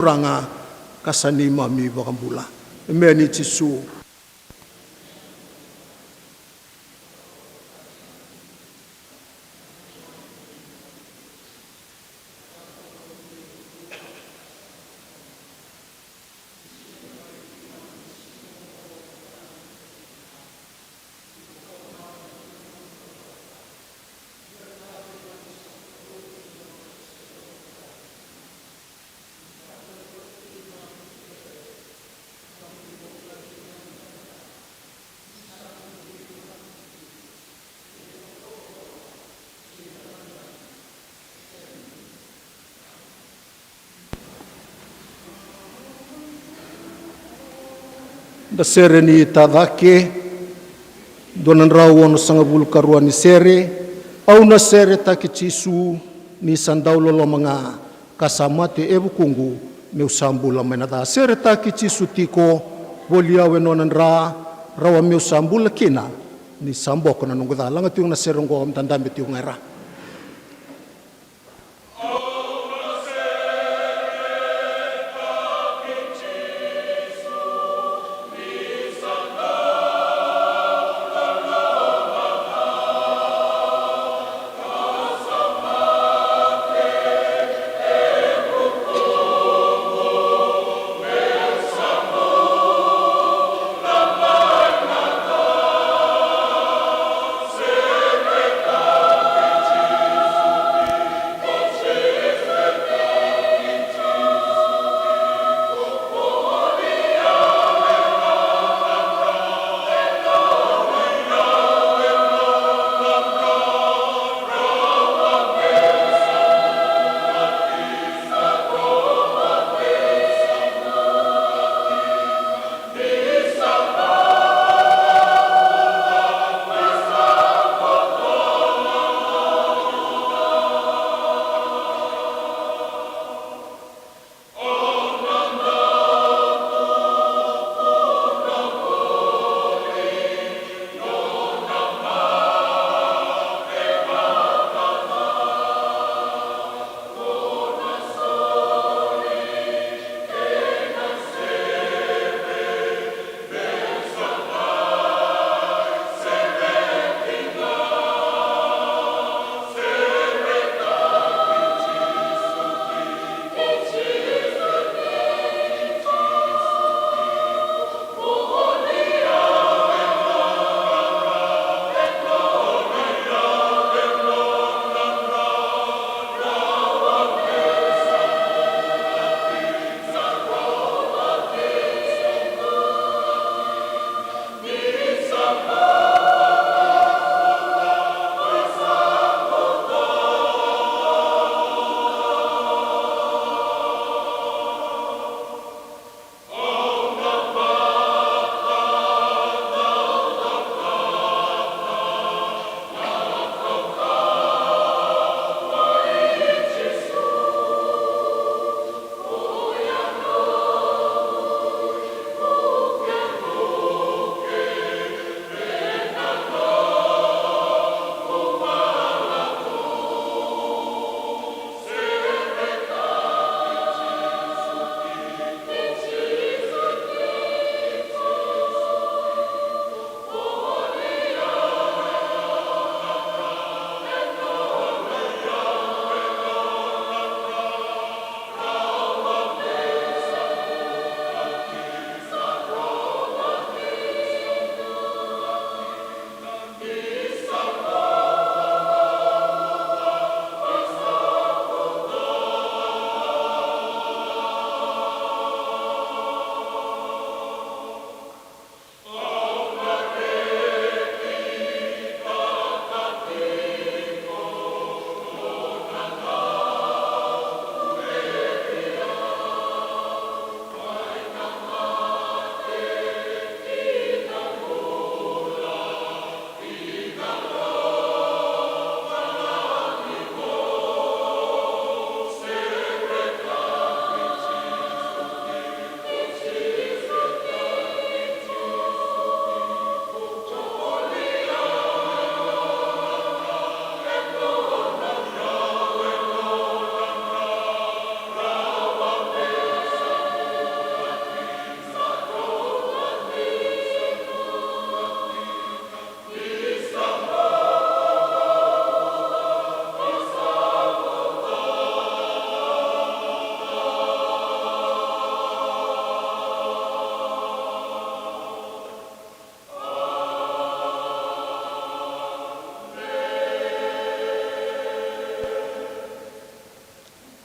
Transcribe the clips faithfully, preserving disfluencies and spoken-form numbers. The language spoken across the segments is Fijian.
Turaga ka sa neimami iVakabula. Emeni Jisu. Da sere ni tacake, dua na drau onosagavulu ka rua ni sere. Au na seretaki Jisu ni sa dau loloma ga, ka sa mate e vukuqu, meu sa bula mai na ca. Seretaki Jisu tiko, voli au e nona dra, rawa meu sa bula kina, ni sa boko na noqu ca. Laga tiko na sere oqo, me da dabe tiko ga e ra.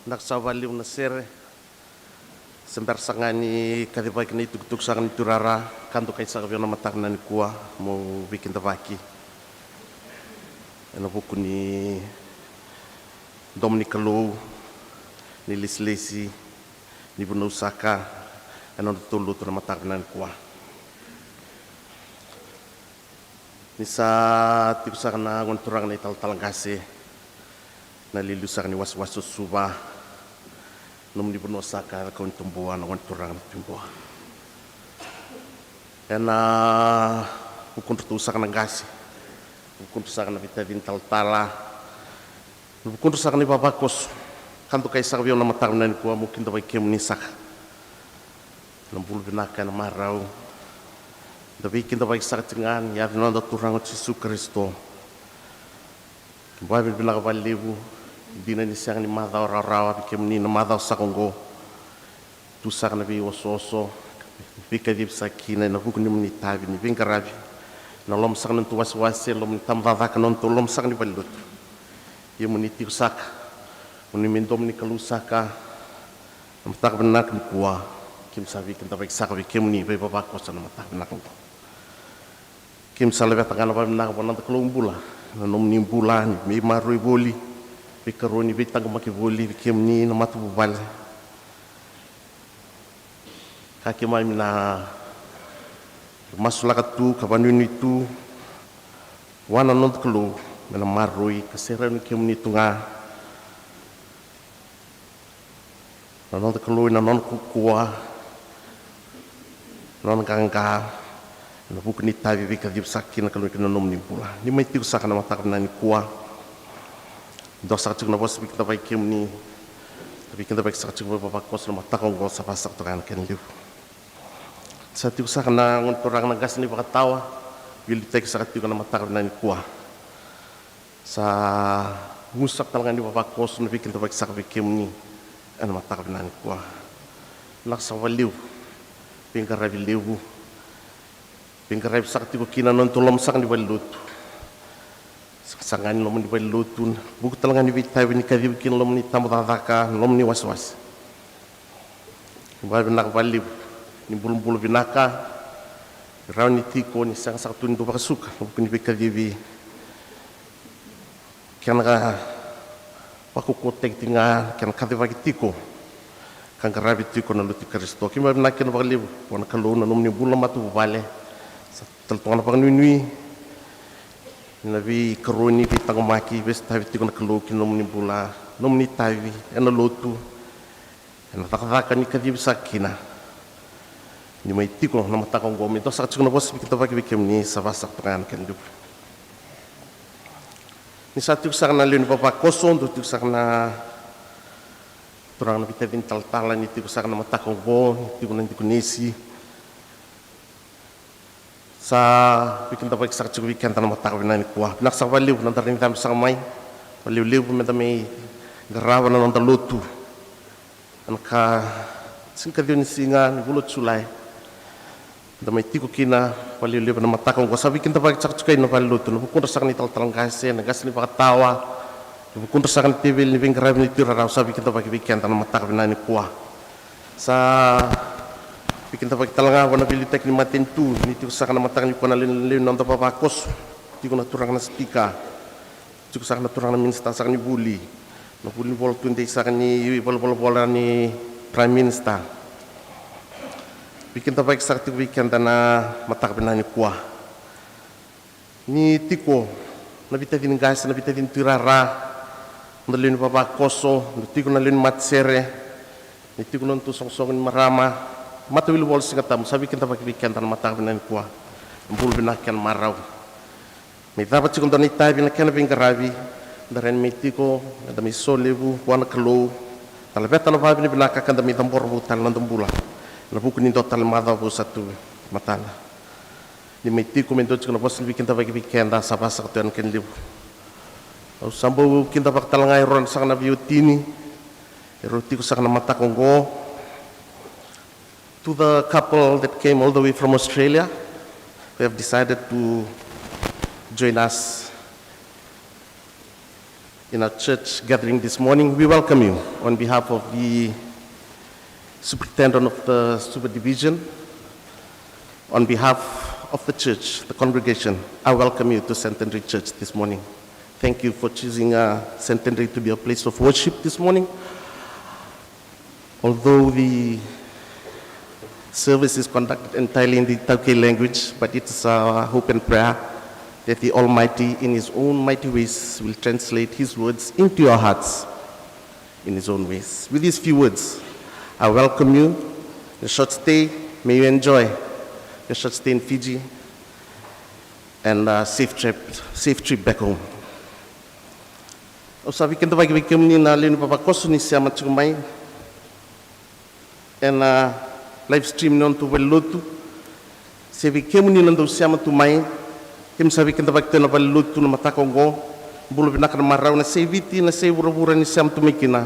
Vinaka saka vakalevu na sere. Se bera saka ga ni kacivaki na itukutuku saka ni tuirara, ka dokai saka vei au na mataka vinaka nikua meu veikidavaki ena vuku ni domo ni Kalou, ni lesilesi, ni vunau saka ena nodatou lotu na mataka vinaka nikua. Ni sa tiko saka na gone turaga na italatala qase, na iliuliu saka ni wasewase o Suva, nomuni vanua saka e Cakaunitabua, na gone turaga na Tui Bua. Ena vukudratou saka na qase, vukudra saka na veitacini talatala, vukudra saka na ivavakoso, ka dokai saka vei au na mataka vinaka nikua meu kidavaki kemuni saka. Na bula vinaka ena marau. Da veikidavaki saka tiko ga ena yaca ni noda Turaga o Jisu Karisito. Vakavinavinaka vakalevu. Dina ni sega ni macawa rawarawa vei kemuni na macawa saka oqo. Tu saka na veiosooso, veikacivi saka kina ena vuku ni nomuni itavi ni veiqaravi ena loma saka ni nodatou wasewase, loma ni tabacakacaka, nodatou loma saka ni valenilotu. Ia moni tiko saka, moni mai domo ni Kalou saka. Na mataka vinaka nikua, keimami sa veikidavaki saka vei kemuni veivavakoso na mataka vinaka oqo. Keimami sa laveta ga na vakavinaka vua na noda Kalou bula, na nomuni bula ni veimaroroi voli, veikaroni, veitaqomaki voli vei kemuni na matavuvale. Ka keimami na masulaka tu ka vakanuinui tu vua na noda Kalou me na maroroi ka serauni kemuni tu ga na noda Kalou ena nona kaukauwa, na nona qaqa, ena vuku ni itavi veikacivi saka kina na Kalou ki na nomuni bula. Ni mai tiko saka na mataka vinaka nikua, dua saka tiko na vosa veikidavaki kemuni, veikidavaki saka tiko veivavakoso na mataka oqo, sa vakasaka toka ga na kena levu. Sa tiko saka na gone turaga na qase ni vakatawa, veiliutaki saka tiko na mataka vinaka nikua. Sa gusu saka tale ga ni vavakoso na veikidavaki saka vei kemuni ena mataka vinaka nikua. Vinaka saka vakalevu, veiqaravi levu, veiqaravi saka tiko kina na nodatou loma saka ni valenilotu. Saka saka ga ni loma ni valenilotu, vuku tale ga ni veitavi ni kacivi kina loma ni tabacakacaka, loma ni wasewase. Vakavinaka vakalevu, ni bulabula vinaka, rawa ni tiko ni sega saka tu ni dau vakasuka na vuku ni veikacivi. Kena ka vakaukauwataki tiko ga, kena kacivaki tiko ka qaravi tiko na lotu i Karisito. Keimami vinaka kina vakalevu vua na Kalou na nomuni bula matavuvale. Sa tale toka na vakanuinui na veikaroni, veitaqomaki, veisotavi tiko na Kalou ki na nomuni bula, nomuni itavi ena lotu, ena cakacaka ni kacivi saka kina. Ni mai tiko na mataka oqo, me dua saka tiko na vosa veikidavaki vei kemuni, sa vakasaka toka ga na kena levu. Ni sa tiko saka na lewe ni vavakoso, dua tiko saka na turaga na veitacini talatala, ni tiko saka na mataka oqo, ni tiko na dikonisi. Sa veikidavaki saka tiko vei keda na mataka vinaka nikua. Vinaka saka vakalevu na noda rawa ni cabe saka mai vakalevulevu me da mai qarava na noda lotu ena ka tinikaciwa ni siga ni vula o Julai. Da mai tiko kina vakalevulevu na mataka oqo, sa veikidavaki saka tiko ena valenilotu, na vukudra saka ni talatala qase, na qase ni vakatawa, na vukudra saka ni teveli ni veiqaravi ni tuirara, sa veikidavaki vei keda na mataka vinaka nikua. Sa veikidavaki tale ga vua na veiliutaki ni matanitu, ni tiko saka na mataka nikua na lewe, lewe ni noda vavakoso, tiko na turaga na sipika, tiko saka na turaga na minisita saka ni vuli, na vuli ni vola tudei saka ni valenivolavola ni Prime Minister. Veikidavaki saka tiko vei keda na mataka vinaka nikua. Ni tiko na veitacini qase, na veitacini tuirara, na lewe ni vavakoso, na tiko na lewe ni matasere, ni tiko na nodatou soqosoqo ni marama, matawilivola Sigatabu, sa veikidavaki vei keda na mataka vinaka nikua. Bula vinaka kei na marau. Me cava tiko dua na itavi na kena veiqaravi, da rawa ni mai tiko, da mai solevu vua na Kalou, da laveta na vakavinavinaka ka da mai cabora vou tale na noda bula ena vuku ni dua tale macawa vou sa tu matana. Ni mai tiko me dua tiko na vosa ni veikidavaki vei keda, sa vakasaka tu yani kena levu. Au sa bau kidavaka tale ga e rua saka na veiwatini e rau tiko saka na mataka oqo. To the couple that came all the way from Australia, who have decided to join us In our church gathering this morning, we welcome you on behalf of the superintendent of the super division. On behalf of the church, the congregation, I welcome you to Centenary Church this morning. Thank you for choosing uh, Centenary to be a place of worship this morning. Although the service is conducted entirely in the Taukei language, but it's our hope and prayer that the Almighty, in His own mighty ways, will translate His words into your hearts in His own ways. With these few words, I welcome you. Your short stay, may you enjoy your short stay in Fiji, and uh, safe trip, safe trip back home. Au sa veikidavaki vei kemuni na lewe ni vavakoso ni sema tiko mai ena live stream ni nodatou valenilotu. Se vei kemuni na dau sema tu mai, kemi sa veikidavaki tu ena valenilotu na mataka oqo. Bula vinaka na marau, na sei Viti, na sei vuravura ni sema tu mai kina.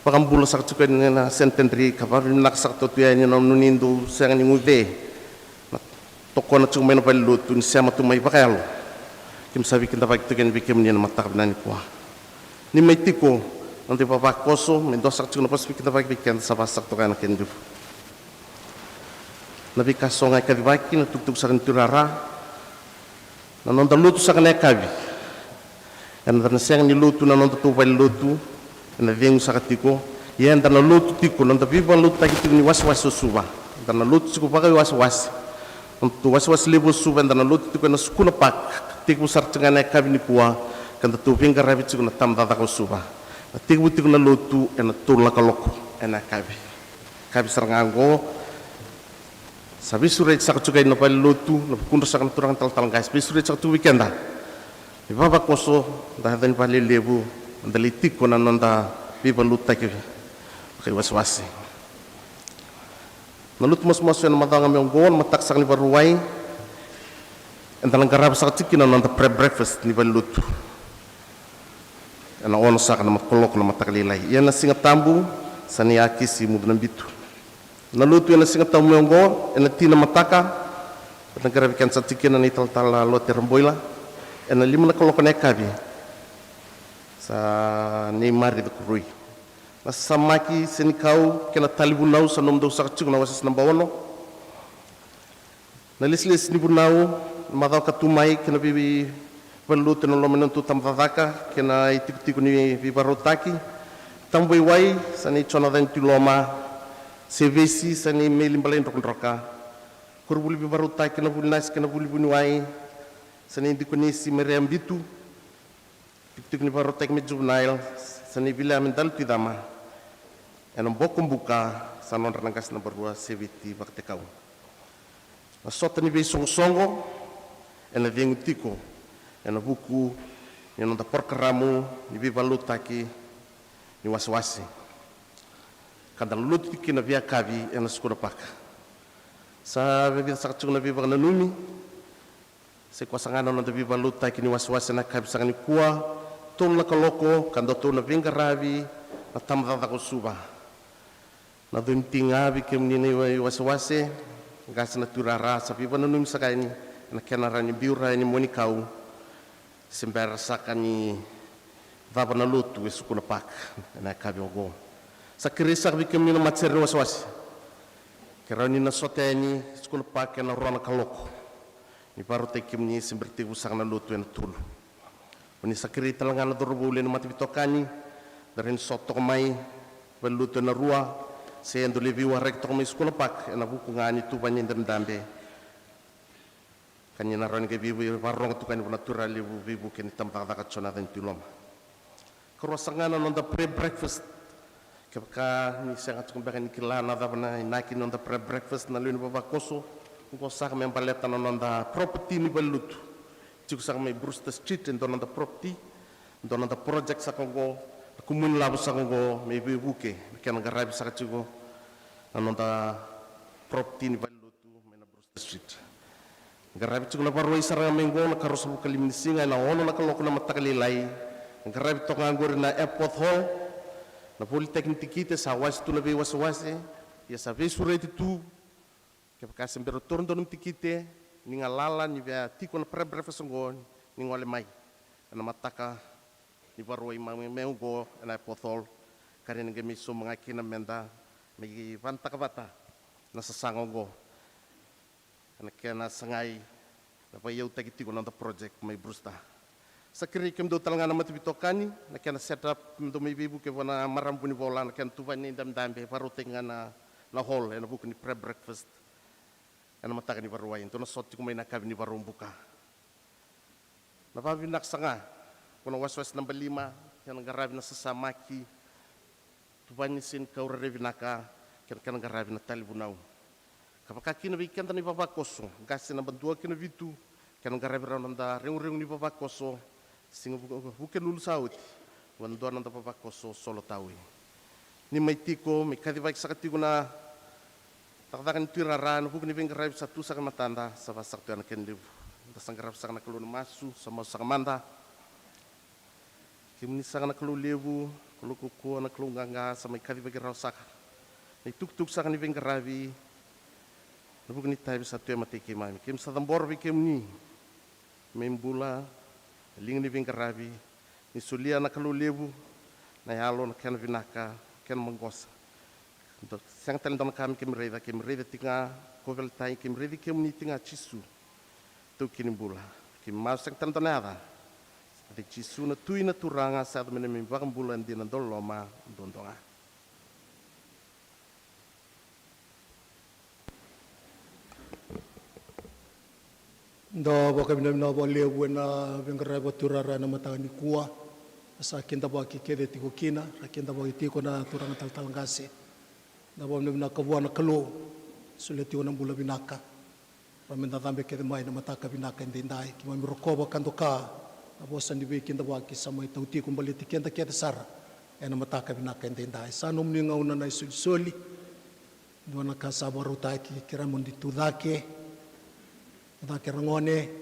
Vakabula saka tiko yani na Centenary ka vakavinavinaka saka tu yani na nomuni dau sega ni guce na tokona tiko mai na valenilotu ni sema tu mai vakayalo. Kemi sa veikidavaki tiko yani vei kemuni ena mataka vinaka nikua. Ni mai tiko na noda ivavakoso, me dua saka tiko na vosa veikidavaki vei keda sa vasaka toka ena kena liu. Na veika so ga e kacivaki, na tukutuku saka ni tuirara. Na noda lotu saka na yakavi ena na sega ni lotu na nodatou valenilotu, ena cegu saka tiko. Ia eda na lotu tiko, na noda veivakalotutaki tiko ni wasewase o Suva. Eda na lotu tiko vakaiwasewase. Nodatou wasewase levu o Suva, eda na lotu tiko ena Sukuna Park. Tekivu sara tiko ga ena yakavi nikua ka datou veiqaravi tiko na tabacakacaka o Suva. Na tekivu tiko na lotu ena tolu na kaloko ena yakavi. Yakavi sara ga oqo. Sa veisureti saka tiko ena valenilotu, na vukudra saka na turaga talatala qase, veisureti saka tiko vei keda. Ni vavakoso, da yaco ni valelevu, da lai tiko na noda veivakalotutaki vakaiwasewase. Na lotu masumasu ena macawa ga mai oqo, na mataka saka ni Vakarauwai, eda na qarava saka tiko kina na noda prayer breakfast ni valenilotu. Ena ono saka na kaloko na mataka lailai. Ia na Siga Tabu, sa na iakisi mudu na bitu. Na lotu ena Siga Tabu mai oqo, ena tini na mataka, eda na qaravi keda saka tiko kina na italatala Lote Raboila, ena lima na kaloko na yakavi. Sa nei Mari Cukurui. Na sasamaki, senikau, kei na tali vunau, sa nomudou saka tiko na wasewase naba ono. Na lesilesi ni vunau, na macawa ka tu mai, kei na veivalenilotu ena loma ni nodatou tabacakacaka, kei na itikotiko ni veivakarautaki. Tabu Vaiwai, sa nei Jonathan Tuiloma, Sevesi, sa nei Meli Balaidrokadroka. Koronivuli veivakarautaki, na vuli nasi kei na vuli vuniwai, sa nei Dikonisi Maria Bitu. Tikotiko ni vakarautaki me juvenile, sa nei Viliame Dalutuicama. Ena bokobuka, sa nodra na qase naba rua, Seveti Vakatekau. Na sota ni veisoqosoqo, ena cegu tiko, ena vuku ni noda porokaramu ni veivakalotutaki ni wasewase. Ka da lotu tiko kina veiyakavi, ena Sukuna Park. Sa vica saka tiko na veivakananumi, Sa i koya saka ga na noda veivakalotutaki ni wasewase na yakavi saka nikua, tolu na kaloko, ka datou na veiqaravi na tabacakacaka o Suva. Na cuni tiga vei kemuni na iwasewase, qase na tuirara, sa veivakananumi saka yani ena kena rawa ni biu rawa yani Monikau, se bera saka ni cava na lotu e Sukuna Park ena yakavi oqo. Sa kerei saka vei kemuni na matasere ni wasewase, ke rawa ni na sota yani Sukuna Park ena rua na kaloko. Ni vakarautaki kemuni se bera tekivu saka na lotu ena tolu. Oni sa kerei tale ga na cauravou lewe ni mataveitokani, da rawa ni sota toka mai, valenilotu ena rua, se dou lai veiwaraki toka mai Sukuna Park ena vuku ga ni tuvani dabedabe. Ka ni na rawa ni qai veivakarorogo toka yani vua na turaga levu veivuke ni tabacakacaka Jonathan Tuiloma. Karua saka ga na noda prayer breakfast. Kevaka ni sega tiko beka ni kila na cava na inaki ni noda prayer breakfast na lewe ni vavakoso, oqo saka me baleta na noda property ni valenilotu. Tiko saka mai Brewster Street e dua na noda property, dua na noda project saka oqo, na kumuni lavo saka oqo me veivuke, me kena qaravi saka tiko na noda property ni valenilotu mai na Brewster Street. Qaravi tiko na Vakarauwai sara ga mai oqo na ka ruasagavulu ka lima ni siga ena ono na kaloko na mataka lailai. Qaravi toka ga oqori na Epworth Hall. Na volitaki ni tikite sa wase tu na veiwasewase, ia sa veisureti tu. Kevaka se bera taura dua nomu tikite, ni galala ni via tiko na prayer breakfast oqo, ni gole mai ena mataka iVakarauwai mai me oqo ena Airport Hall, ka ni qai mai sauma ga kina meda mai vanataka vata na sasaga oqo ena kena sagai na vakaiyautaki tiko na noda project mai Brewster. Sa kerei kemudou tale ga na mataveitokani na kena set up, me dou mai veivuke vua na marama vunivola na kena tuvani na idabedabe, vakarautaki ga na, na hall ena vuku ni pre-breakfast ena mataka ni Vakarauwai. Dou na sota tiko mai na yakavi ni Vakaraubuka. Na vakavinaka saka, ko na wasewase naba lima, kena qaravi na sasamaki, tuvani ni senikau rairai vinaka, kena, kena qaravi na talevunau. Ka vaka kina vei keda na ivavakoso, qase naba dua ki na vitu, kena qaravi rawa na noda reguregu ni vavakoso, siga Vuke, Vukelulu sa oti, vakadua na noda vavakoso Solo Tawi. Ni mai tiko, me kacivaki saka tiko na cakacaka ni tuirara ena vuku ni veiqaravi sa tu saka e matada, sa vaka saka tu ya na kena levu. Da sa qarava saka na Kalou na masu, sa masu saka mada. Kemuni saka na Kalou levu, Kalou kaukauwa, na Kalou qaqa, sa mai kacivaki rawa saka na itukutuku saka ni veiqaravi ena vuku ni itavi sa tu e matai keimami. Keimami sa cabora vei kemuni me bula na liga ni veiqaravi, ni solia na Kalou levu na yalo, na kena vinaka, kena maqosa. Dou sega tale dua na ka me keimami raica, keimami raica tiko ga kauveilatai, keimami raici kemuni tiko ga Jisu, taukei ni bula. Keimami masu sega tale dua na yaca, raici Jisu na Tui na Turaga, sa yaco me neimami iVakabula dina, dauloloma duadua ga. Da vakavinavinaka vakalevu ena veiqaravi vakaturara ena mataka nikua. Sa kidavaki kece tiko kina, ra kidavaki tiko na turaga talatala qase. Da vakavinavinaka vua na Kalou, solia tiko na bula vinaka. Ra meda cabe kece mai na mataka vinaka edaidai. Keimami rokova ka doka na vosa ni veikidavaki sa mai tau tiko baleti keda kece sara ena mataka vinaka edaidai. Sa nomuni gauna na isolisoli. Dua na ka sa vakarautaki, kerea mo ni tu cake. Cake ragone.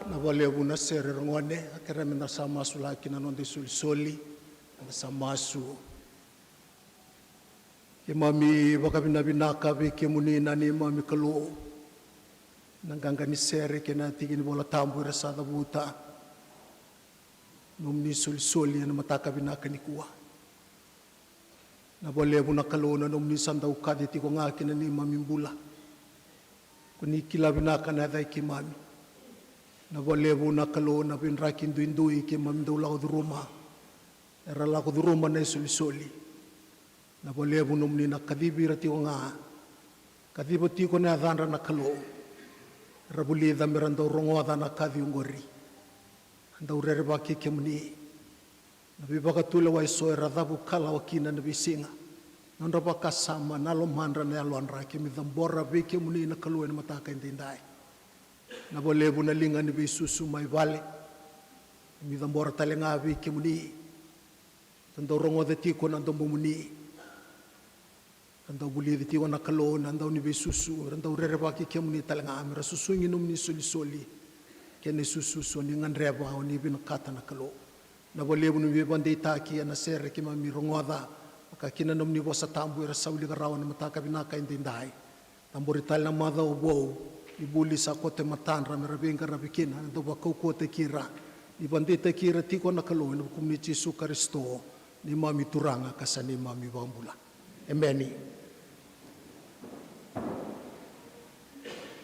Na vakalevu na sere ra gone, a kere me da sa masu laki na noda isolisoli, me da sa masu. Keimami vakavinavinaka vei kemuni na neimami Kalou. Na qaqa ni sere kei na tiki ni Vola Tabu era sa cavuta. Nomuni isolisoli ena mataka vinaka nikua. Na vakalevu na Kalou na nomuni sa dau kaci tiko ga ki na neimami bula. Ko ni kila vinaka na yaca i keimami. Na vakalevu na Kalou na veidraki duidui keimami dau lako curuma. Era lako curuma na isolisoli. Na vakalevu nomuni na kacivi ira tiko ga. Kaciva tiko na yacadra na Kalou. Era vulica me ra dau rogoca na kaci oqori. Dau rerevaki kemuni. Na veivakatulewa eso era cavu kalawa kina na veisiga. Nodra vakasama, na lomadra, na yalodra, keimami cabora vei kemuni na Kalou ena mataka edaidai. Na vakalevu na liga ni veisusu mai vale. Keimami cabora tale ga vei kemuni. Ra dau rogoca tiko na domomuni. Ra dau vulici tiko na Kalou na dau ni veisusu, ra dau rerevaki kemuni tale ga me ra susugi nomuni isolisoli. Kei na isususu o ni gadreva, o ni vinakata na Kalou. Na vakalevu ni veivakadeitaki ena sere keimami rogoca, vaka kina nomuni Vosa Tabu era sa wilika rawa na mataka vinaka edaidai. Cabori tale na macawa vou ni vuli sa koto e matadra me ra veiqaravi kina, na dau vakaukauwataki ira, ni vakadeitaki ira tiko na Kalou ena vukumuni Jisu Karisito, neimami Turaga ka sa neimami iVakabula. Emeni.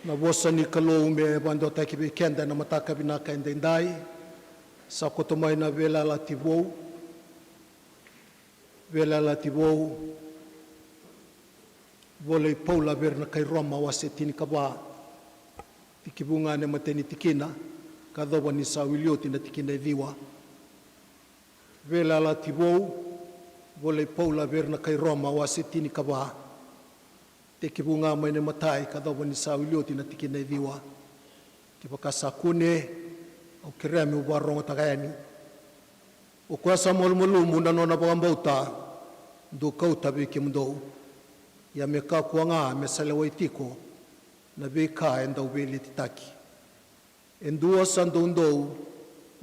Na vosa ni Kalou me vakadewataki vei keda ena mataka vinaka edaidai. Sa koto mai na Veiyalayalati Vou. Veiyalayalati Vou. Vola i Paula vei ira na kai Roma wase tinikava. Tekivu ga na imatai ni tikina ka yacova ni sa wili oti na tikina e ciwa. Veiyalayalati Vou. Vola i Paula vei ira na kai Roma wase tinikava. Tekivu ga mai na imatai ka yacova ni sa wili oti na tikina e ciwa. Kevaka sa kune, au kerea meu vakarogotaka yani. O koya sa malumalumu na nona vakabauta, dou kauta vei kemudou. Ia me kakua ga me sa lewai tiko na veika e dau veiletitaki. E dua sa doudou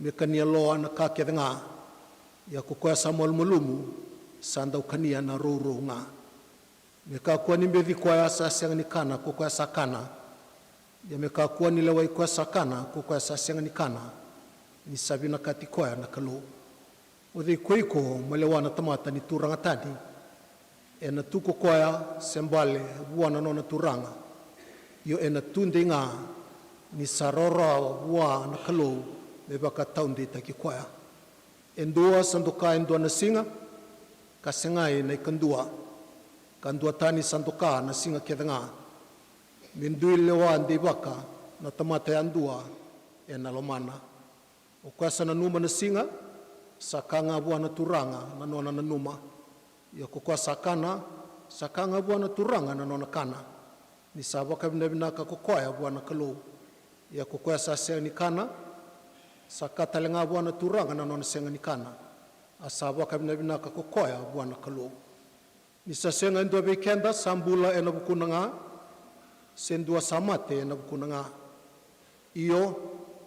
me kania loa na ka kece ga. Ia ko koya sa malumalumu sa dau kania na rourou ga. Me kakua ni beci koya sa sega ni kana ko koya sa kana. Ia me kakua ni lewai koya sa kana ko koya sa sega ni kana, ni sa vinakati koya na Kalou. O cei ko iko mo lewa na tamata ni turaga tani? Ena tu ko koya se bale vua na nona turaga. Io ena tu dei ga, ni sa rawarawa vua na Kalou me vakataudeitaki koya. E dua sa doka e dua na siga, ka segai na ikadua. Ka dua tani sa doka na siga kece ga. Me dui lewa deivaka na tamata yadua ena lomana. O koya sa nanuma na siga, sa ka ga vua na Turaga na nona nanuma. Ia ko koya sa kana, sa ka ga vua na Turaga na nona kana. Ni sa vakavinavinaka ko koya vua na Kalou. Ia ko koya sa sega ni kana, sa ka tale ga vua na Turaga na nona sega ni kana. A sa vakavinavinaka ko koya vua na Kalou. Ni sa sega e dua vei keda sa bula ena vukuna ga, se dua sa mate ena vukuna ga. Io,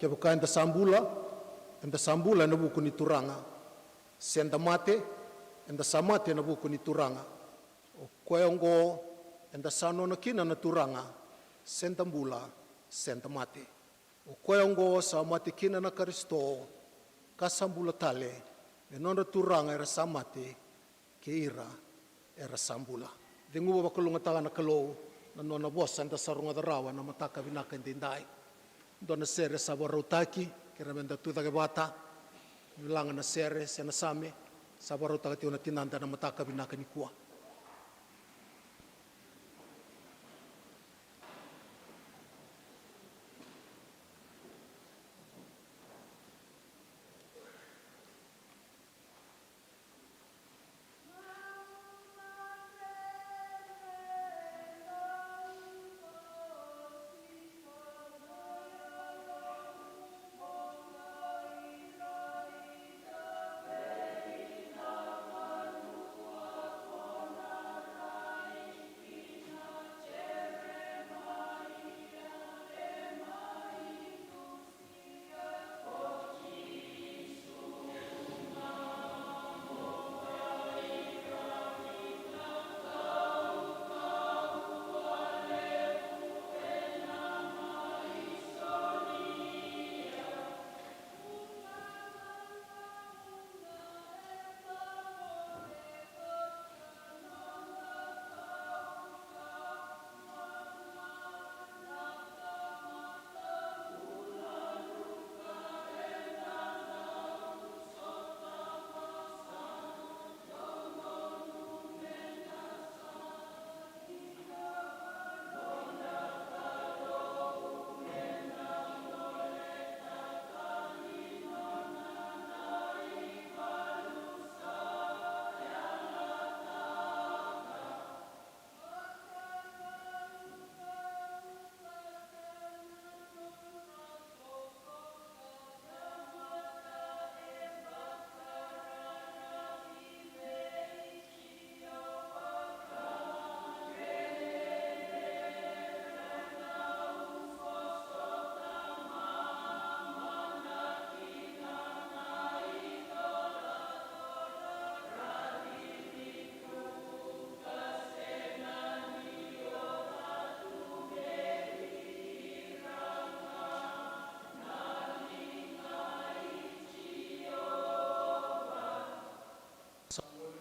kevaka eda sa bula, eda sa bula ena vuku ni Turaga. Se da mate, eda sa mate ena vuku ni Turaga. O koya oqo eda sa nona kina na Turaga, se da bula, se da mate. O koya oqo sa mate kina na Karisito, ka sa bula tale, me nodra turaga era sa mate, kei ira era sa bula. Ceguva vakalougatataka na Kalou na nona vosa eda sa rogoca rawa na mataka vinaka edaidai. Dua na sere sa vakarautaki, kerea meda tucake vata, ni laga na sere se na same sa vakarautaka tiko na tinada na mataka vinaka nikua.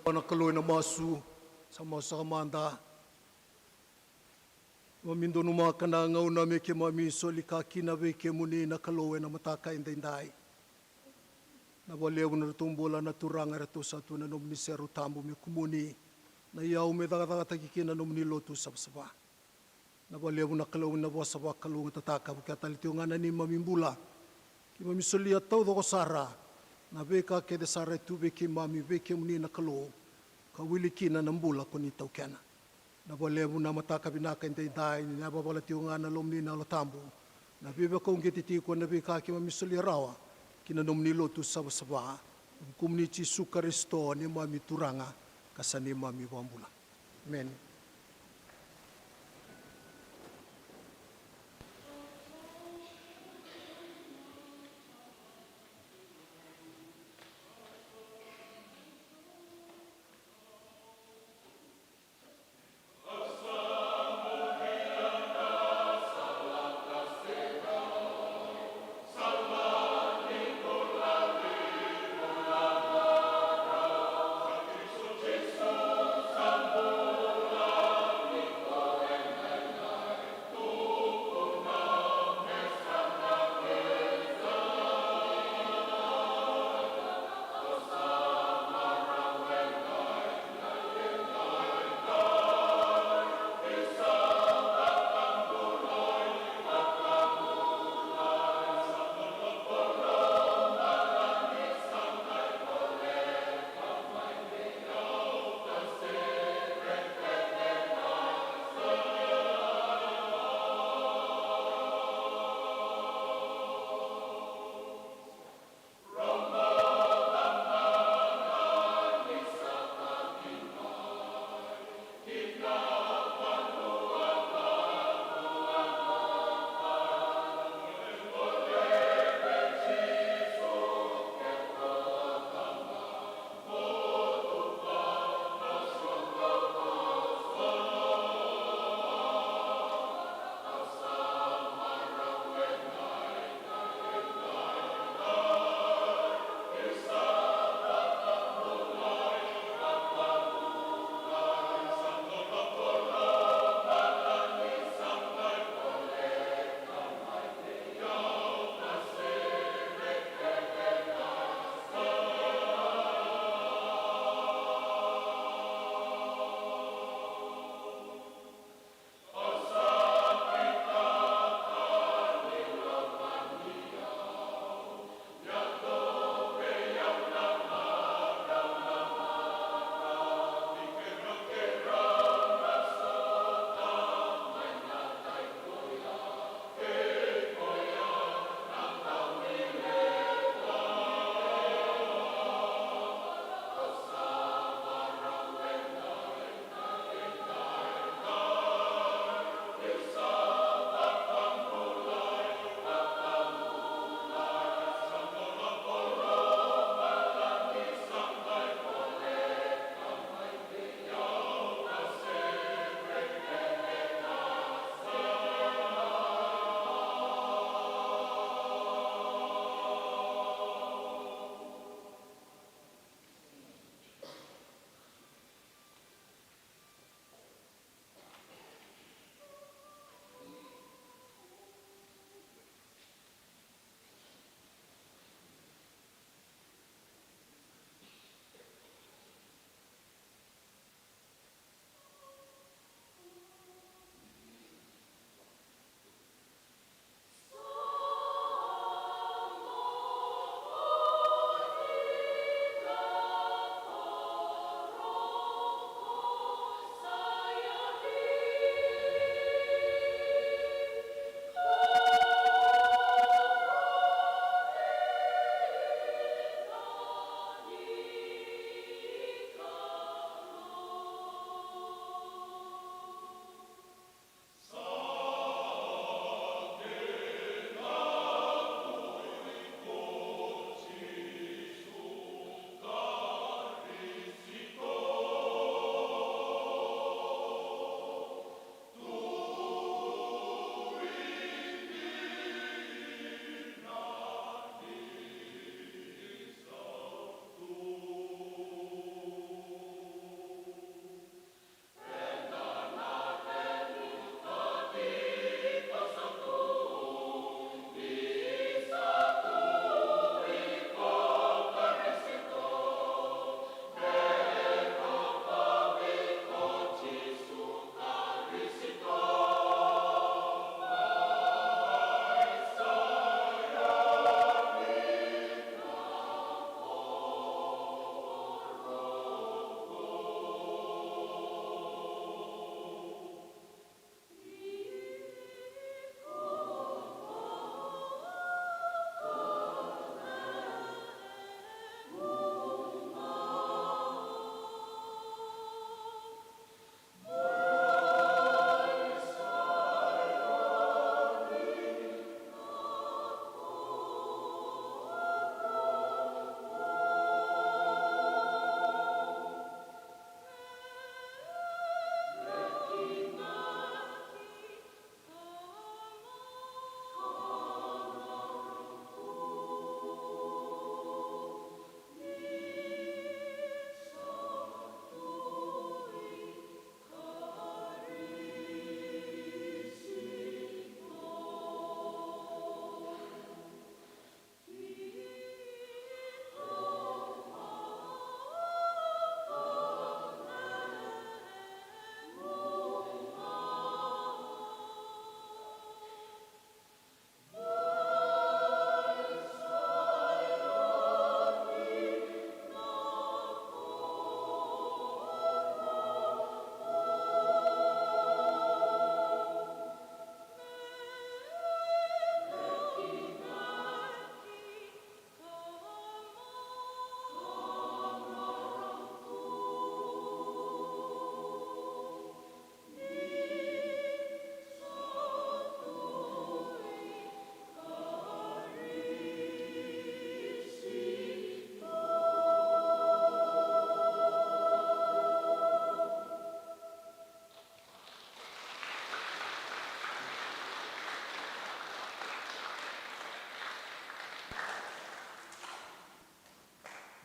Vua na Kalou ena masu, sa masu saka mada. Keimami donumaka na gauna me keimami soli ka kina vei kemuni na Kalou ena mataka edaidai. Na vakalevu na ratou bula na turaga eratou sa tu ena nomuni serau tabu me kumuni na iyau me cakacakataki kina na nomuni lotu savasava. Na vakalevu na Kalou na vosa vakalougatataka, vukea tale tiko ga na neimami bula. Keimami solia taucoko sara na veika kece sara e tu vei keimami vei kemuni na Kalou, ka wili kina na bula ko ni taukena. Na vakalevu na mataka vinaka edaidai, ni na vavala tiko ga na lomuni na Yalo Tabu, na veivakauqeti tiko na veika keimami solia rawa ki na nomuni lotu savasava. Ena vukumuni Jisu Karisito, neimami Turaga ka sa neimami Vakabula. Emeni.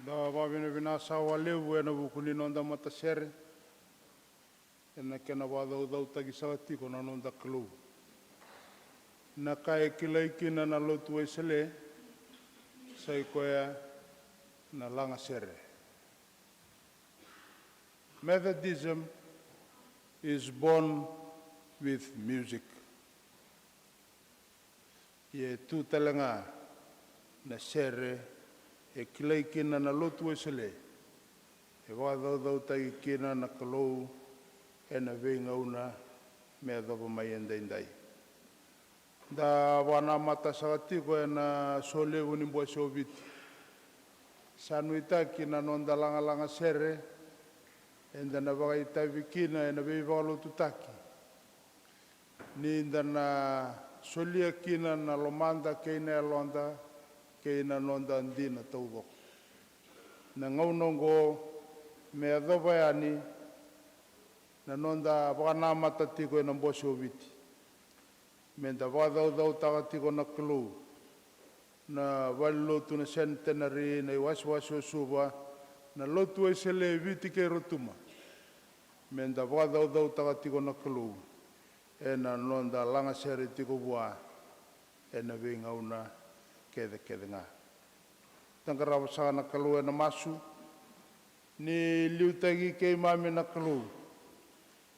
Da vakavinavinaka saka vakalevu ena vuku ni noda matasere ena kena vakacaucautaki saka tiko na noda Kalou. Na ka e kilai kina na lotu Wesele sa i koya na lagasere. Methodism is born with music. Ia e tu tale ga na sere e kilai kina na lotu Wesele, e vakacaucautaki kina na Kalou ena veigauna me yacova mai edaidai. Da vakanamata saka tiko ena solevu ni bose o Viti. Sa nuitaki na noda lagalaga sere, eda na vakaitavi kina ena veivakalotutaki, ni da na solia kina na lomada kei na yaloda kei na noda dina taucoko. Na gauna oqo me yacova yani na noda vakanamata tiko ena bose o Viti, me da vakacaucautaka tiko na Kalou, na valenilotu na Centenary, na iwasewase o Suva, na lotu Wesele e Viti kei Rotuma, me da vakacaucautaka tiko na Kalou ena noda lagasere tiko vua ena veigauna kecekece ga. Da qarava saka na Kalou ena masu. Ni liutaki keimami na Kalou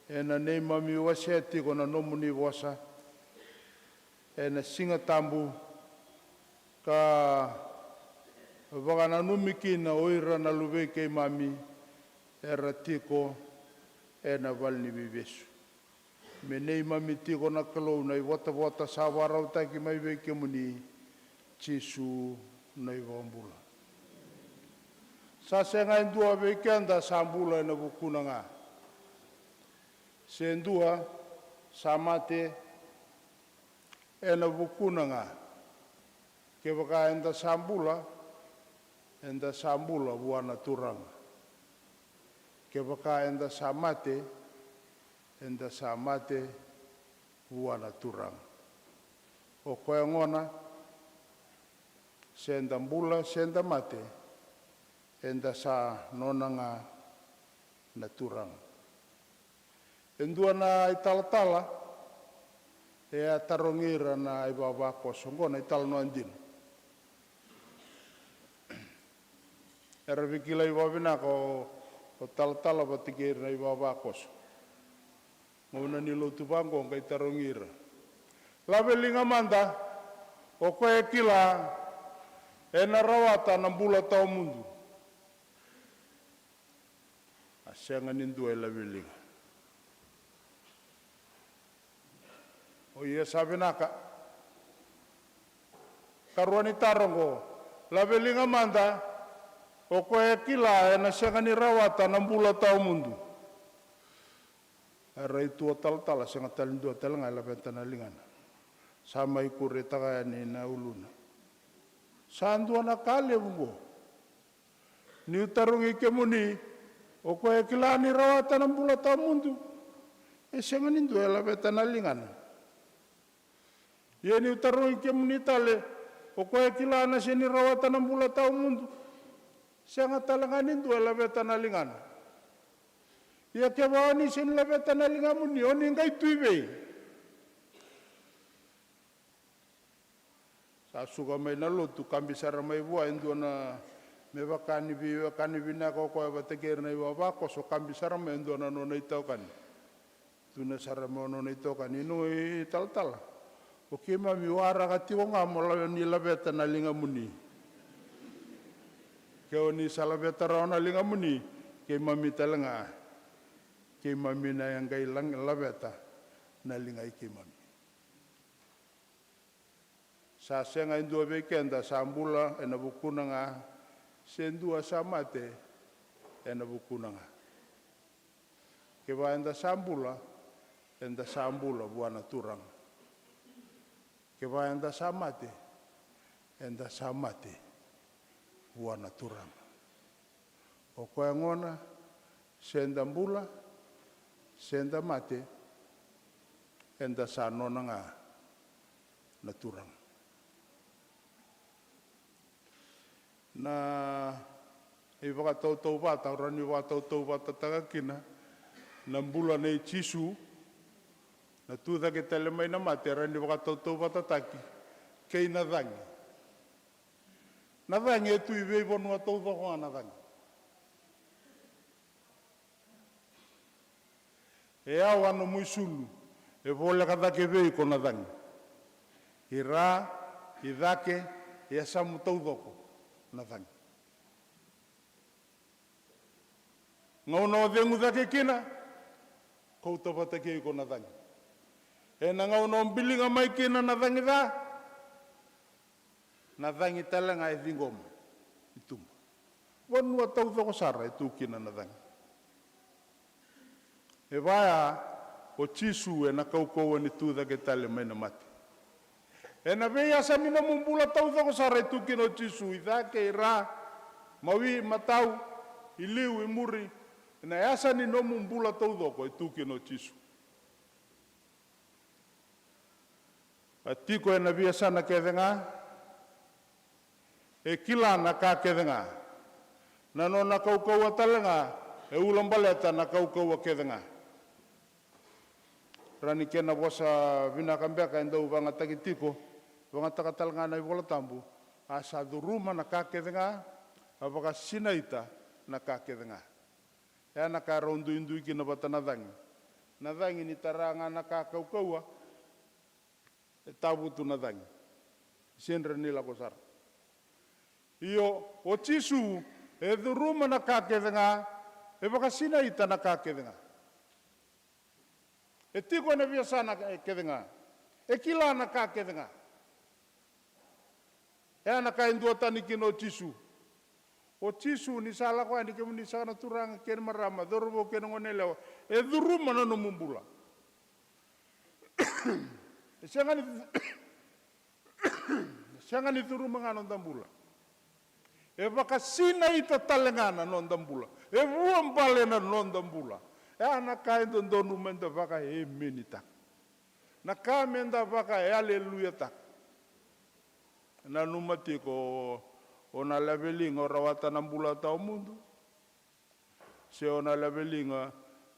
ena neimami wasea tiko na nomuni vosa ena Siga Tabu, ka vakananumi kina o ira na luvei keimami era tiko ena valeniveivesu. Me neimami tiko na Kalou na ivotavota sa vakarautaki mai vei kemuni, Jisu na iVakabula. Sa sega e dua vei keda sa bula ena vukuna ga, se dua sa mate ena vukuna ga. Kevaka eda sa bula, eda sa bula vua na Turaga. Kevaka eda sa mate, eda sa mate vua na Turaga. O koya gona, se da bula se da mate, eda sa nona ga na Turaga. E dua na italatala e a tarogi ira na ivavakoso, oqo na italanoa dina. Era veikilai vakavinaka o, o talatala vata kei ira na ivavakoso. Gauna ni lotu vaqo qai tarogi ira, "Laveliga mada, o koya e kila ena rawata na bula tawamudu." A sega ni dua e laveliga. O ia sa vinaka. Karua ni taro oqo, "Laveliga mada, o koya e kila ena sega ni rawata na bula tawamudu." Era i tu o talatala, sega tale ni dua tale ga e laveta na ligana. Sa mai kuretaka yani na uluna. Sa dua na ka levu oqo. Niu tarogi kemuni, o koya e kila ni rawata na bula tawamudu, e sega ni dua e laveta na ligana. Ia niu tarogi kemuni tale, o koya e kila na sega ni rawata na bula tawamudu, sega tale ga ni dua e laveta na ligana. Ia kevaka o ni sega ni laveta na ligamuni, o ni qai tu i vei? Sa suka mai na lotu, kabi sara mai vua e dua na, me vaka ni veiwekani vinaka o koya vata kei ira na ivavakoso, kabi sara mai e dua na nona itokani. Tukuna sara mai o nona itokani, "Noqu italatala, o keimami waraka tiko ga mo la-, ni laveta na ligamuni. Ke o ni sa laveta rawa na ligamuni, keimami tale ga, keimami na qai la-, laveta na liga i keimami." Sa sega e dua vei keda sa bula ena vukuna ga, se dua sa mate ena vukuna ga. Kevaka eda sa bula, eda sa bula vua na Turaga. Kevaka eda sa mate, eda sa mate vua na Turaga. O koya gona, se da bula se da mate, eda sa nona ga na Turaga. Na Ivakatautauvata, rawa ni vakatautauvatataka kina na bula nei Jisu, na tucake tale mai na mate, rawa ni vakatautauvatataki kei na cagi. Na cagi e tu i veivanua taucoko ga na cagi. E yawa nomu isulu, e voleka cake vei iko na cagi. I ra, i cake, i yasamu taucoko na cagi. Gauna o cegu cake kina, kauta vata kei iko na cagi. Ena gauna o biliga mai kina na cagi ca, na cagi tale ga e ciqoma i tuba. Vanua taucoko sara e tu kina na cagi. E vaya o Jisu ena kaukauwa ni tucake tale mai na mate. Ena veiyasa ni nomu bula taucoko sara e tu kina o Jisu, i cake, i ra, mawi, matau, i liu, i muri. Ena yasa ni nomu bula taucoko e tu kina o Jisu. A tiko ena veiyasana kece ga, e kila na ka kece ga. Na nona kaukauwa tale ga e ulabaleta na kaukauwa kece ga. Rawa ni kena vosa vinaka beka e dau vagataki tiko, vagataka tale ga na iVola Tabu. A sa curuma na ka kece ga, a vakasinaita na ka kece ga. E a na ka e rau duidui kina vata na cagi. Na cagi ni tara ga na ka kaukauwa, e tavutu na cagi. Sega ni lako sara. Io, o Jisu e curuma na ka kece ga, e vakasinaita na ka kece ga. E tiko ena veiyasana kece ga. E kila na ka kece ga. E a na ka e duatani kina o Jisu. O Jisu ni sa lako yani, kemuni saka na turaga kei na marama, cauravou kei na goneyalewa, e curuma na nomu bula. E sega ni, e sega ni curuma ga na noda bula. E vakasinaita tale ga na noda bula. E vuabale na noda bula. E a na ka e dodonu meda vakaemenitaka. Na ka meda vakaaleluiataka. Nanuma tiko, o na laveliga o rawata na bula tawamudu, se o na laveliga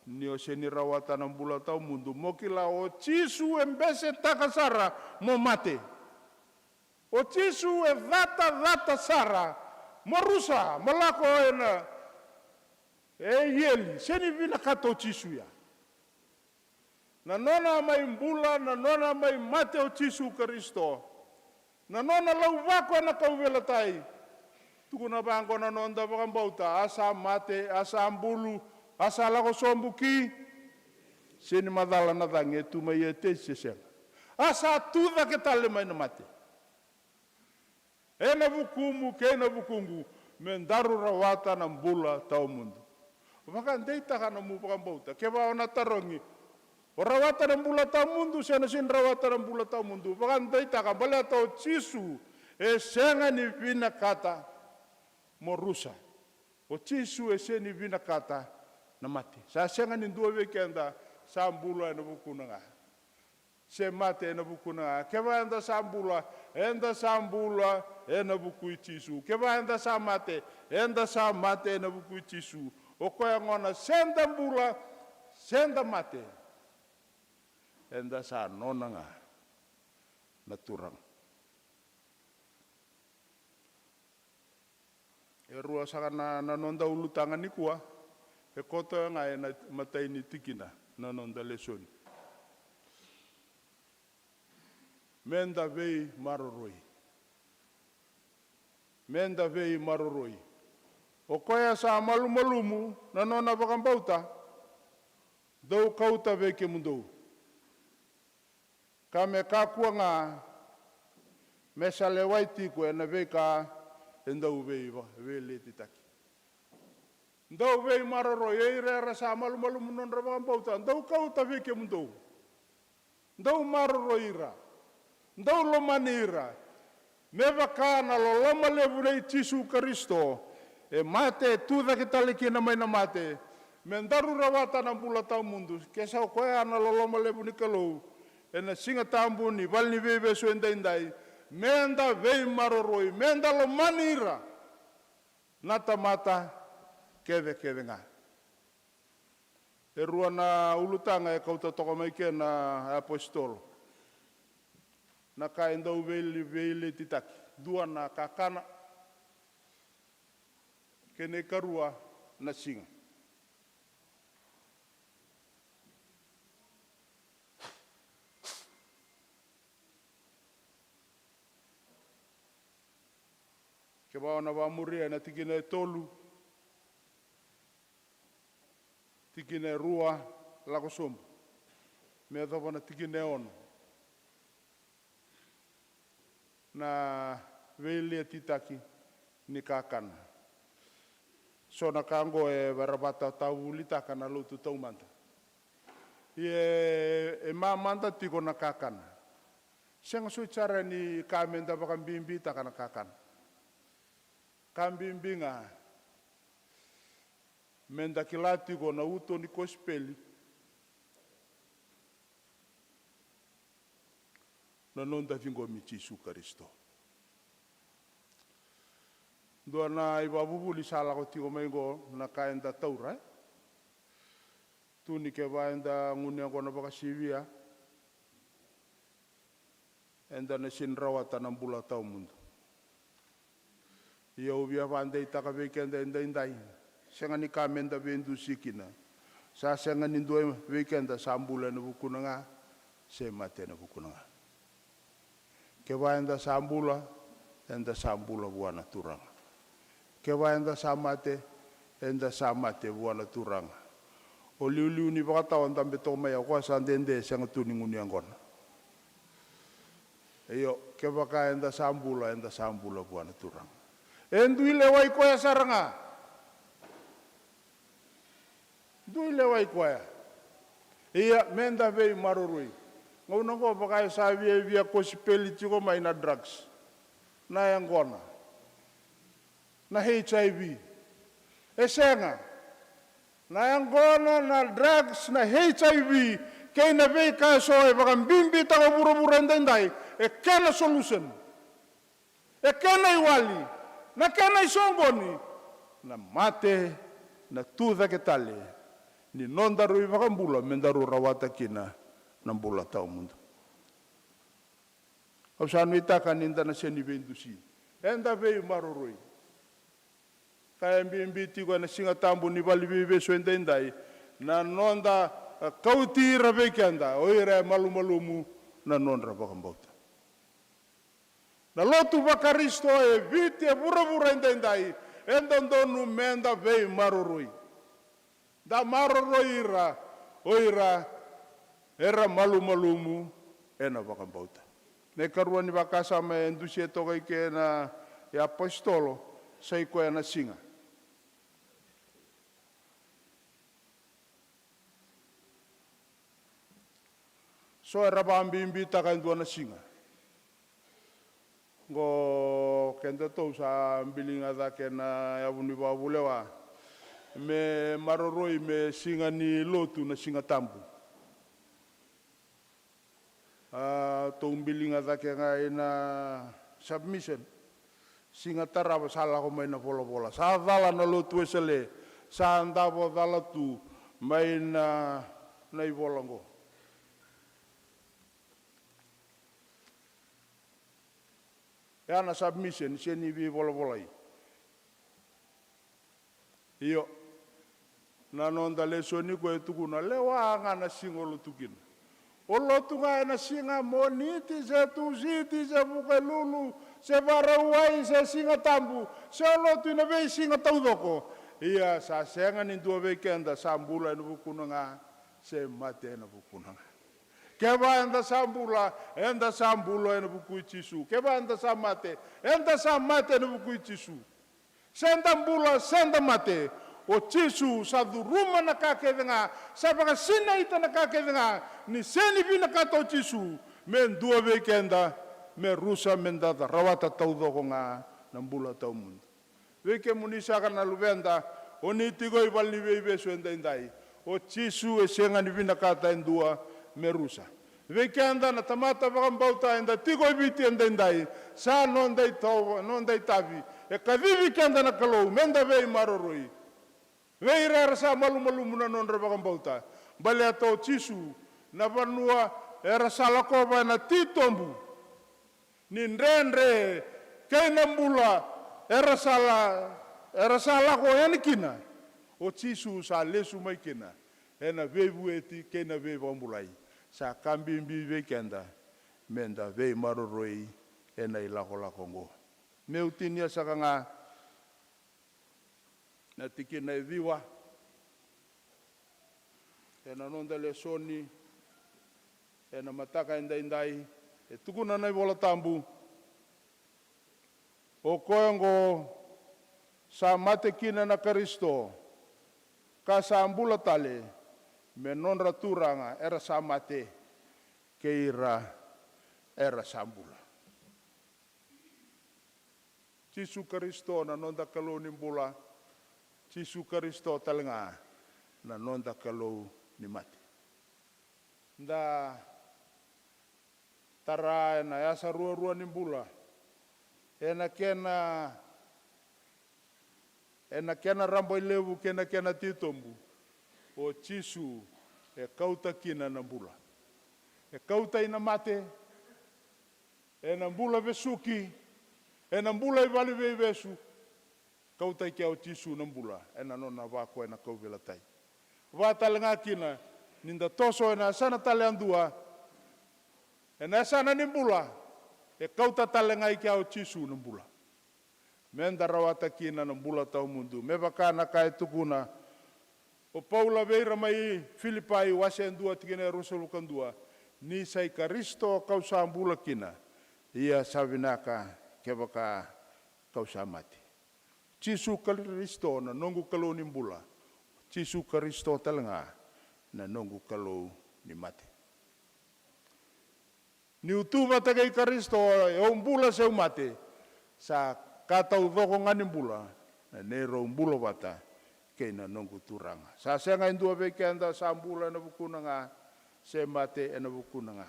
ni o sega ni rawata na bula tawamudu, mo kila o Jisu e besetaka sara mo mate. O Jisu e catacata sara mo rusa, mo lako ena, e eli, sega ni vinakata o Jisu ya. Na nona mai bula, na nona mai mate o Jisu Karisito. Na nona lauvako ena kauveilatai. Tukuna vaqo na noda vakabauta, a sa mate, a sa bulu, a sa lako sobu ki. Sega ni macala na cagi e tu mai etesi se sega. A sa tu cake tale mai na mate. Ena vukumu kei na vukuqu, me daru rawata na bula tawamudu. Vakadeitaka nomu vakabauta. Kevaka o na tarogi, o rawata na bula tawamudu se na sega ni rawata na bula tawamudu, vakadeitaka, baleta o Jisu e sega ni vinakata mo rusa. O Jisu e sega ni vinakata na mate. Sa sega ni dua vei keda sa bula ena vukuna ga. Se mate ena vukuna ga. Kevaka eda sa bula, eda sa bula ena vuku i Jisu. Kevaka eda sa mate, eda sa mate ena vuku i Jisu. O koya gona se da bula, se da mate, eda sa nona ga na Turaga. E rua saka na, na noda ulutaga nikua, e koto ga ena imatai ni tikina na noda lesoni. Meda veimaroroi. Meda veimaroroi. O koya sa malumalumu na nona vakabauta, dou kauta vei kemudou. Ka me kakua ga me sa lewai tiko ena veika e dau vei, veiletitaki. Dou veimaroroi, o ira era sa malumalumu na nodra vakabauta, dou kauta vei kemudou. Dou maroroi ira. Dou lomani ira. Me vaka na loloma levu nei Jisu Karisito, e mate, e tu cake tale kina mai na mate, me daru rawata na bula tawamudu. Ke sa o koya na loloma levu ni Kalou, ena Siga Tabu ni valeniveivesu edaidai, meda veimaroroi, meda lomani ira. na tamata kecekece ga. E rua na ulutaga e kauta toka mai kina na apositolo. Na ka e dau veile-, veiletitaki. Dua na kakana. Kei na ikarua na siga. Kevaka o na vakamuria na tikina e tolu, tikina e rua, lako sobu me yacova na tikina e ono. Na veiletitaki ni kakana. So na ka oqo e vara vata tavulitaka na lotu taumada. Ia e mamada tiko na kakana. Sega soti sara ni ka me da vakabibitaka na kakana. Ka bibi ga me da kila tiko na uto ni kosipeli, na noda ciqomi Jisu Karisito. Dua na ivakavuvuli sa lako tiko mai oqo na ka eda taura, e? Tu ni keva eda gunu yaqona vakasivia, eda na sega ni rawata na bula tawamudu. Ia au via vakadeitaka vei keda edaidai, sega ni ka me da veidusi kina. Sa sega ni dua vei keda sa bula ena vukuna ga, se mate ena vukuna ga. Keva eda sa bula, eda sa bula vua na Turaga. Keva eda sa mate, eda sa mate vua na Turaga. O liuliu ni vakatawa dabe toka mai, o koya sa dede, sega tu ni gunu yaqona. Io, kevaka eda sa bula, eda sa bula vua na Turaga. E dui lewai koya sara ga. Dui lewai koya. Ia, me da veimaroroi. Gauna oqo vaka e sa viavia kosipeli tiko mai na drugs, na yaqona, na H I V. E sega. Na yaqona, na drugs, na H I V, kei na veika eso e vakabibitaka o vuravura edaidai, e kena solution. E kena iwali, na kena isoqoni, na mate, na tucake tale ni nodaru iVakabula me daru rawata kina na bula tawamudu. Au sa nuitaka ni da na sega ni veidusi, eda veimaroroi. Ka e bibi tiko ena Siga Tabu ni valeniveivesu edaidai, na noda, a, kauti ira vei keda o ira e malumalumu na nodra vakabauta. Na lotu vaKarisito e Viti, e vuravura edaidai, e dodonu me da veimaroroi. Da maroroi ira o ira era malumalumu ena vakabauta. Na ikarua ni vakasama e dusia toka i ke na iapositolo, sa i koya na siga. So era vakabibitaka e dua na siga. Qo kedatou sa biliga cake na yavu ni vakavulewa me maroroi me siga ni lotu na Siga Tabu. A, tou biliga cake ga ina submission. Siga tarava sa lako mai na volavola. Sa cala na lotu Wesele, sa davo cala tu mai na, na ivola oqo. E a na submission, sega ni veivolavolai. Io, na noda lesoni ko e tukuna, lewa ga na siga o lotu kina. O lotu ga ena siga Moniti se Tusiti se Vukelulu se Vakarauwai se Siga Tabu, se o lotu ina veisiga taucoko. Ia sa sega ni dua vei keda sa bula ena vukuna ga se mate ena vukuna ga. Keva eda sa bula, eda sa bula ena vuku i Jisu. Keva eda sa mate, eda sa mate ena vuku i Jisu. Se da bula se da mate, o Jisu sa curuma na ka kece ga, sa vakasinaita na ka kece ga. Ni sega ni vinakata o Jisu me dua vei keda me rusa, me da rawata taucoko ga na bula tawamudu. Vei kemuni saka na luveda, o ni tiko i valeniveivesu edaidai, o Jisu e sega ni vinakata e dua me rusa. Vei keda na tamata vakabauta eda tiko e Viti edaidai, sa noda itavi, noda itavi. E kacivi keda na Kalou meda veimaroroi vei ira era sa malumalumu na nodra vakabauta. Baleta o Jisu, na vanua era sa lakova ena titobu ni dredre kei na bula era sa la, era sa lako yani kina, o Jisu sa lesu mai kina ena veivueti kei na veivakabulai. Sa ka bibi vei keda meda veimaroroi ena ilakolako oqo. Meu tinia saka ga na tikina e ciwa ena noda lesoni ena mataka edaidai. E tukuna na iVola Tabu, o koya oqo sa mate kina na Karisito, ka sa bula tale me nodra Turaga era sa mate kei ira era sa bula. Jisu Karisito na noda Kalou ni bula. Jisu Karisito tale ga na noda Kalou ni mate. Da tara ena yasa ruarua ni bula, ena kena, ena kena rabailevu kei na kena titobu, o Jisu e kauta kina na bula. E kauta i na mate, ena bula vesuki, ena bula i vale veivesu. Kauta i kea o Jisu na bula ena nona vakoya na kauveilatai. Va tale ga kina ni da toso ena yasana tale yadua, ena yasana ni bula, e kauta tale ga i kea o Jisu na bula. Meda rawata kina na bula tawamudu. Me vaka na ka e tukuna o Paula vei ira mai Filipai, wase e dua, tikina e ruasagavulu ka dua: Ni sa i Karisito kau sa bula kina, ia sa vinaka kevaka kau sa mate. Jisu Karisito na noqu Kalou ni bula. Jisu Karisito tale ga na noqu Kalou ni mate. Niu tu vata kei Karisito, e au bula se au mate, sa ka taucoko ga ni bula na neirau bula vata kei na noqu Turaga. Sa sega e dua vei keda sa bula ena vukuna ga, se mate ena vukuna ga.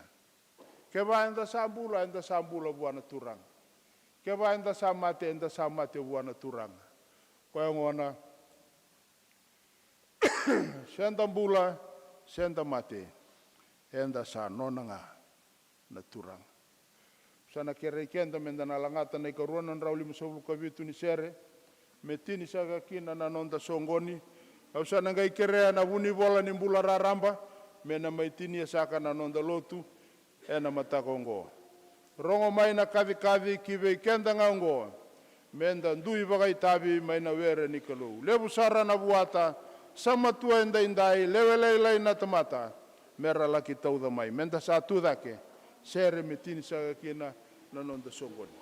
Keva eda sa bula, eda sa bula vua na Turaga. Keva eda sa mate, eda sa mate vua na Turaga. Koya gona, se da bula, se da mate, eda sa nona ga na Turaga. Sa na kerei keda meda na lagata na ikarua na drau limasagavulu ka vitu ni sere, me tini saka kina na noda soqoni. Au sa na qai kerea na vunivola ni bula raraba me na mai tinia saka na noda lotu ena mataka oqo. Rogo mai na kacikaci ki vei keda ga oqo, meda dui vakaitavi mai na were ni Kalou. Levu sara na vuata sa matua edaidai, lewe lailai na tamata, me ra laki tauca mai. Meda sa tu cake, sere me tini saka kina na noda soqoni.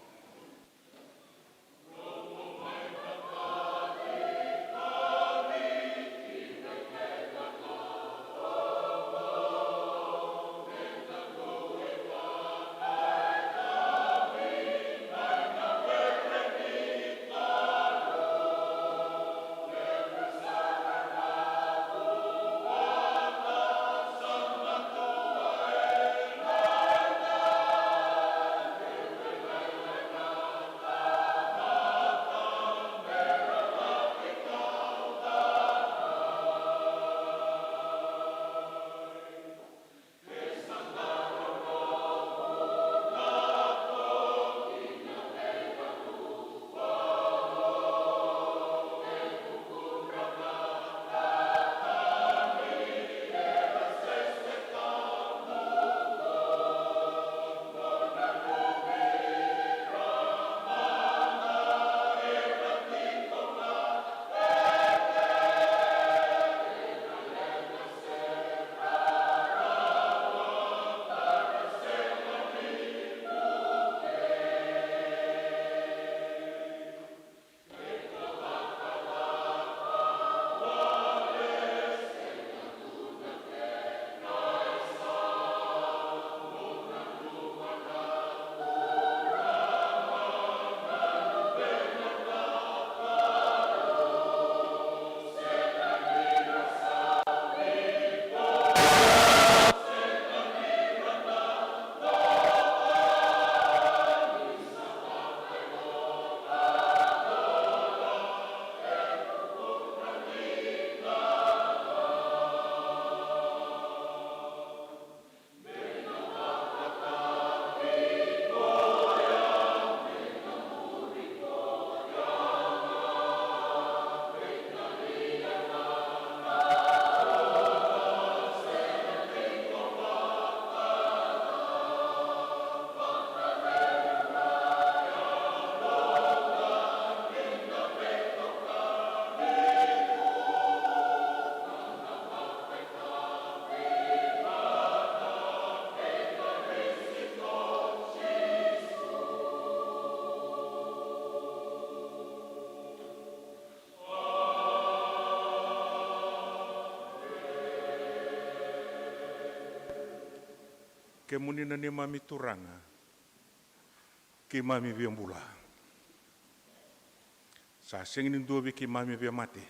Kemuni na neimami Turaga, keimami via bula. Sa sega ni dua vei keimami via mate,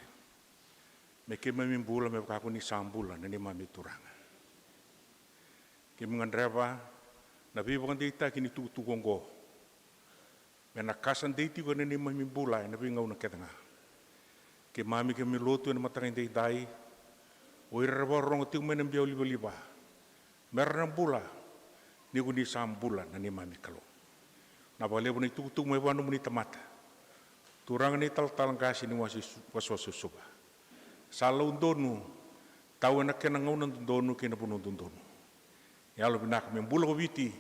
me keimami bula me vaka ko ni sa bula na neimami Turaga. Keimami gadreva na veivakadeitaki ni tukutuku oqo, me na ka sa dei tiko ena neimami bula ena veigauna kece ga. Keimami keimami lotu ena mataka edaidai, o ira era vakarorogo tiko mai na biau livaliva, me ra na bula ni ko ni sa bula na neimami Kalou. Na vakalevu na itukutuku mai vua nomuni tamata, Turaga, na italatala qase ni wasa i Su-, wasewase o Suva. Sa lau donu, tau ena kena gauna dodonu kei na vanua dodonu. Yalovinaka me bula ko Viti,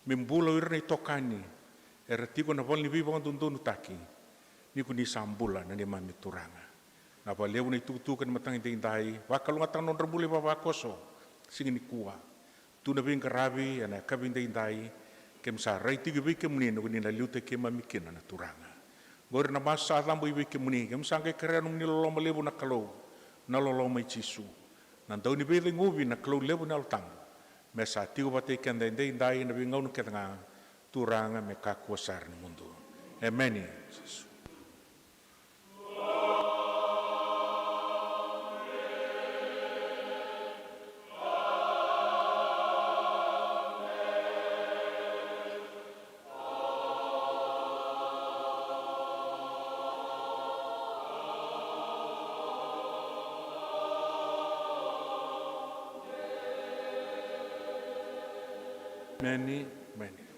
me bula o ira na itokani era tiko ena vale ni veivakadodonutaki, ni ko ni sa bula na neimami Turaga. Na vakalevu na itukutuku ena mataka edaidai, vakalougatataka na nodra bula ivavakoso siga nikua. Tu na veiqaravi ena yakavi edaidai, keimami sa rai tiko vei kemuni ni ko ni na liutaki keimami kina na Turaga. Qori na masu sa cabe vei kemuni, keimami sa qai kerea nomuni loloma levu na Kalou, na loloma i Jisu, na dau ni veiceguvi na Kalou levu na Yalo Tabu, me sa tiko vata kei keda edaidai ena veigauna kece ga, Turaga, me kakua sara ni mudu. Emeni. Emeni, emeni.